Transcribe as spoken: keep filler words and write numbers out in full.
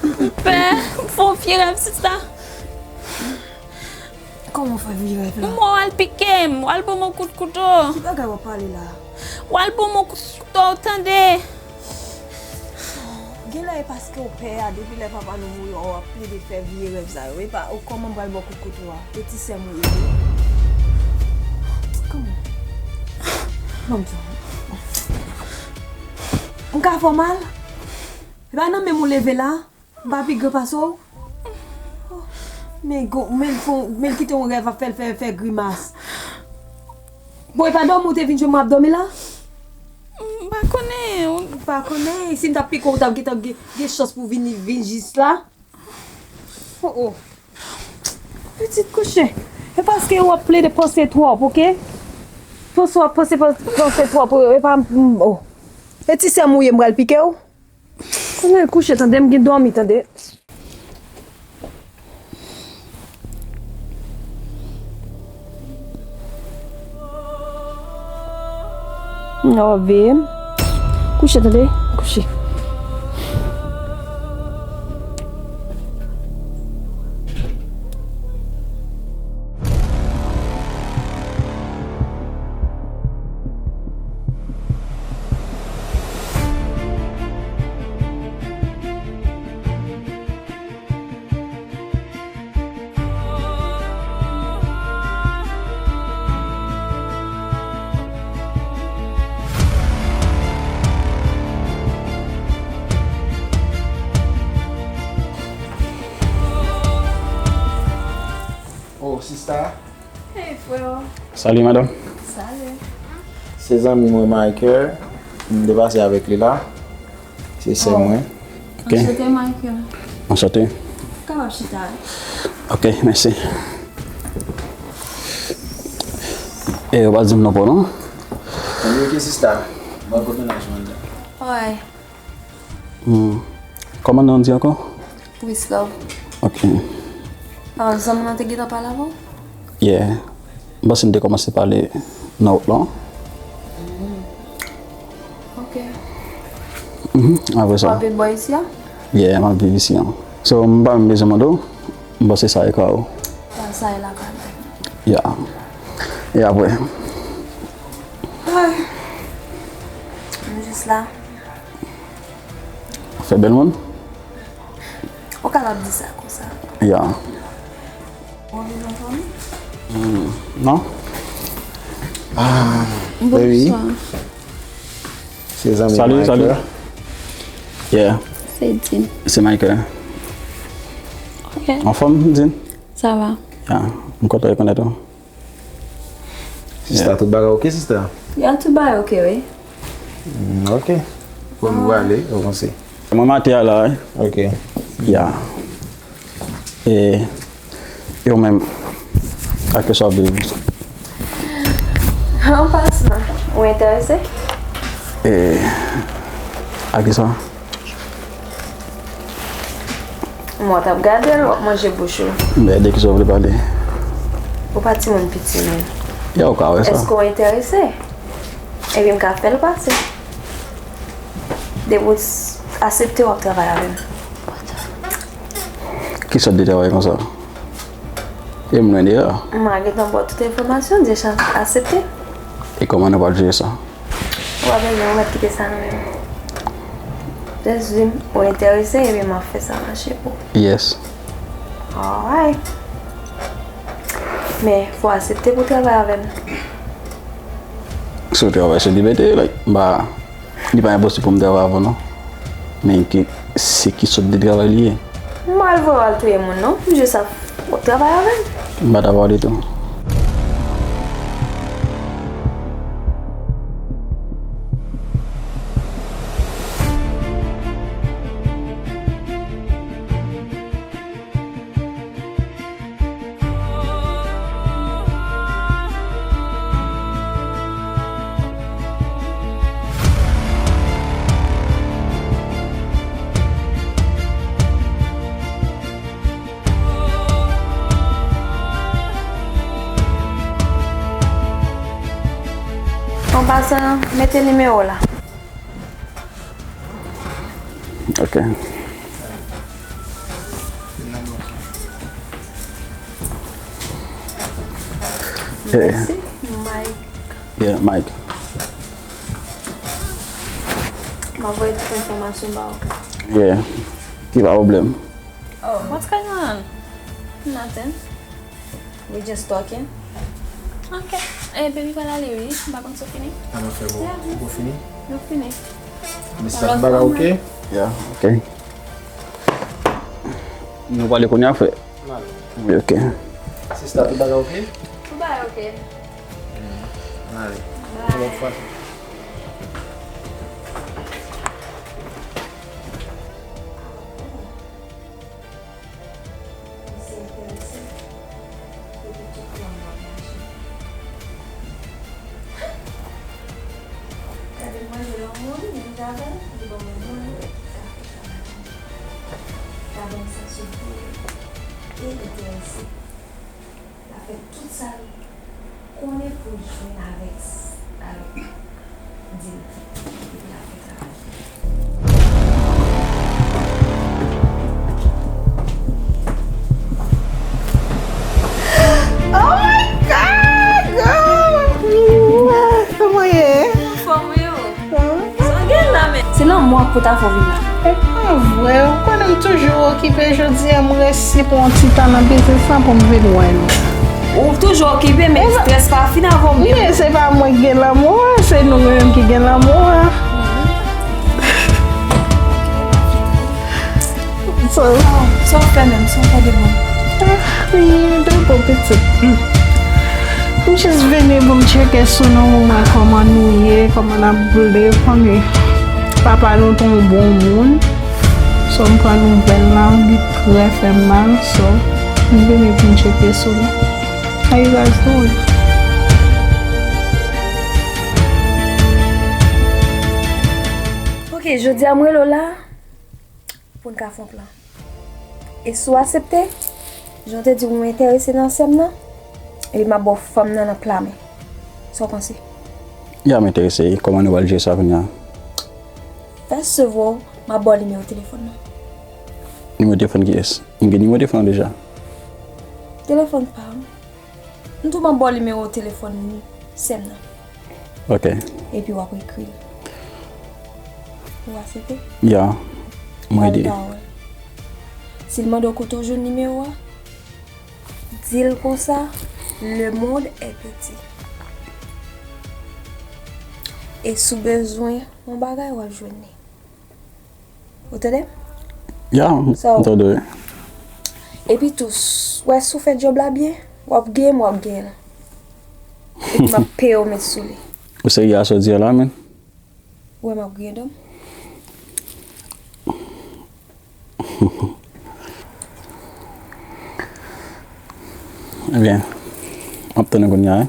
M pè, m fè yon vye rèv, sista. Kòman w fè vye rèv la? Mwen, w al pike m, w al ban m yon kout kouto. Ki bagay w ap pale la? W al ban m yon kout kouto, w tande? Genlè e paske w pè a, depi lè papa nou mouri, w ap plede fè vye rèv sa yo. E pa, o, kòman m pral ba w kout kouto a? E ti sè m ou ye tou. Kòman? Ban m sa. M ka fè w mal? E pa nan men m ou leve la? M pa pi gran pase w? Men go, men l fon, men l kite yon rèv ap fè l fè, fè grimas. Bon, e pa dòmi w te vin jwenn mwen ap dòmi la? M pa konnen. M pa konnen. Si m t ap pike w, w t ap gentan gen, gen chans pou w vin, vin jis la. Oh, oh. Pitit kouche. E paske w ap plede panse twòp, oke? Panse w ap panse, panse, panse twòp, e pa, oh. E ti sè m ou ye, m pral pike w? Konnen kouche, tande, m gen dòmi, tande. Nan w ap veye m. Kouche, tande, kouche. Oh, sista. Hey, freo. Salut, madame. Salut. Se zanmi mwen, Michael. M te pase avèk li la. Se sè mwen. Ok. Anchante, Michael. Anchante. Kapab chita. Ok, mèsi. E, ou pa di m non pa w non? Li ok, sista. Bon, kote n ap jwenn li? Wi. Hmm. Kòman non w di ankò? Wislove. Ok. Ah, zanmi nan te gentan pale avè w? Yeah. M panse n te kòmanse pale nan wout lan. Ok. Mhm. Apre sa. W ap viv bò isi a? Yeah, m ap viv isi a. So, m pa menm bezwen mande w, m panse sa e ka w. Sa, sa e lakay mwen. Yeah. E apre? Ay. M jis la. Fè bèl moun? Ou kapab di sa konsa. Ya. Ou anvi nan fanmi? Hmm, non. Ah, baby. Bonswa. Se zanmi Michael. Salut, salut. Yeah. Se Dean. Se Michael. Ok. Anfòm, Dean? Sa va. Ya, m kontan rekonèt ou. Sista, tout bagay ok, sista? Ya, tout bagay ok, wi. Mm, ok. Bon, nou prale, ou panse? Mwen maten a la, wi. Ok. Ya. E, e ou menm, a kisa w ap viv? An pasan, ou enterese? E, a kisa? Mwen t ap gade l, w ap manje bouch ou. Men de kisa w vle pale? Ou pa timoun piti menm. Ya, ou ka wè sa. Èske w enterese? Ebyen, m ka fè l pase. Depi w s-, aksepte, w ap travay avè m. Ki sòt de travay konsa? E m lwen de a. M a gentan ba w tout enfòmasyon, di sa aksepte. E kòman nou pral jere sa? Ou pa bezwen, ou mèt kite sa nan men m. Just di m ou enterese, ebyen m ap fè sa mache pou ou. Yes. Alright. Men, fò w aksepte pou w travay avè m. Si w travay se libète, like, m pa, li pa enposib pou m travay avè w, non. Men ki, se ki sòt de travay li ye? M pral voye w al touye moun, non. M jis ap travay avè m. M pa dakò ditou. An pasan, mete nimewo w la. Ok. Mèsi, Mike. Yeah, Mike. M ap voye tout enfòmasyon ba ou. Yeah. Ki pa pwoblèm. Oh, what's going on? Nothing. We just talking. Ok. Eh, baby, pral ale, wi. M pa konn si w fini. Sa nou fè bon? Yeah. Ou fini? Nou fini. Mister, bagay ok? Yeah, ok. Nou pale kounye a, frè. Wi, ok. Sista, tout bagay ok? Tout bagay ok. Ale. Bye. Yon lòt fwa. Misye enterese. Depi tout kò m ap mache. Gade m manje lanmou wi, li vin avè l, li ban mwen manje. Sa fè travay. Gade m sa soufri. E enterese. L ap fè tout sa l konnen pou l jwenn avèk, avèk Dil. Epi l ap fè travay. Oh my God! Kòman w ye? Anfòm, wi, o. Sa w gen la, men? Se lanmou an k pou ta fè w vin la. E pa vre, ou konnen m toujou okipe, jodi a m resi pran yon ti tan nan biznis lan pou m vin wè nou. Ou toujou okipe, men strès pa fin avè w menm. Men se pa mwen ki gen lanmou an, se nou menm ki gen lanmou an. So, sa w fè menm, sa w fè de bon? Ah, anyen de bon, pitit. Hmm. M jis vini pou m tcheke sou nou, pou m wè kòman nou ye, kòman n ap boule, fanmi. Papa nou te yon bon moun. So, m pran nouvèl la, li trè fè m mal. So, m vini pou m tcheke sou nou. How you guys doing? Ok, jodi a m rele w la pou n ka fè yon plan. E si w aksepte, jan w te di w enterese nan sè m nan, epi m ap ba w fanm nan nan pla men. Sa w panse? Ya, m enterese. Kòman nou pral jere sa kounye a? Fè sèvo, m ap ba w nimewo telefòn nan. Nimewo telefòn kiyès? M gen nimewo telefòn ou deja. Telefòn pa m. M tou m ap ba w nimewo telefòn sè m nan. Ok. Epi w ap ekri l. Ou aksepte? Ya, m redi. Pale pawòl. Si l mande w kote w jwenn nimewo a, di l konsa, le monde est petit. E si w bezwen yon bagay, w ap jwenn li. Ou tande m? Ya, m tande w. Epi tou, s-, w wè si w fè djòb la byen, w ap genyen m, w ap genyen l. Epi m ap peye w met sou li. Ou serye a sa w di a la, menn? Ou wè m ap griyen dan m? Ebyen, m ap tann ou kounye a, wi.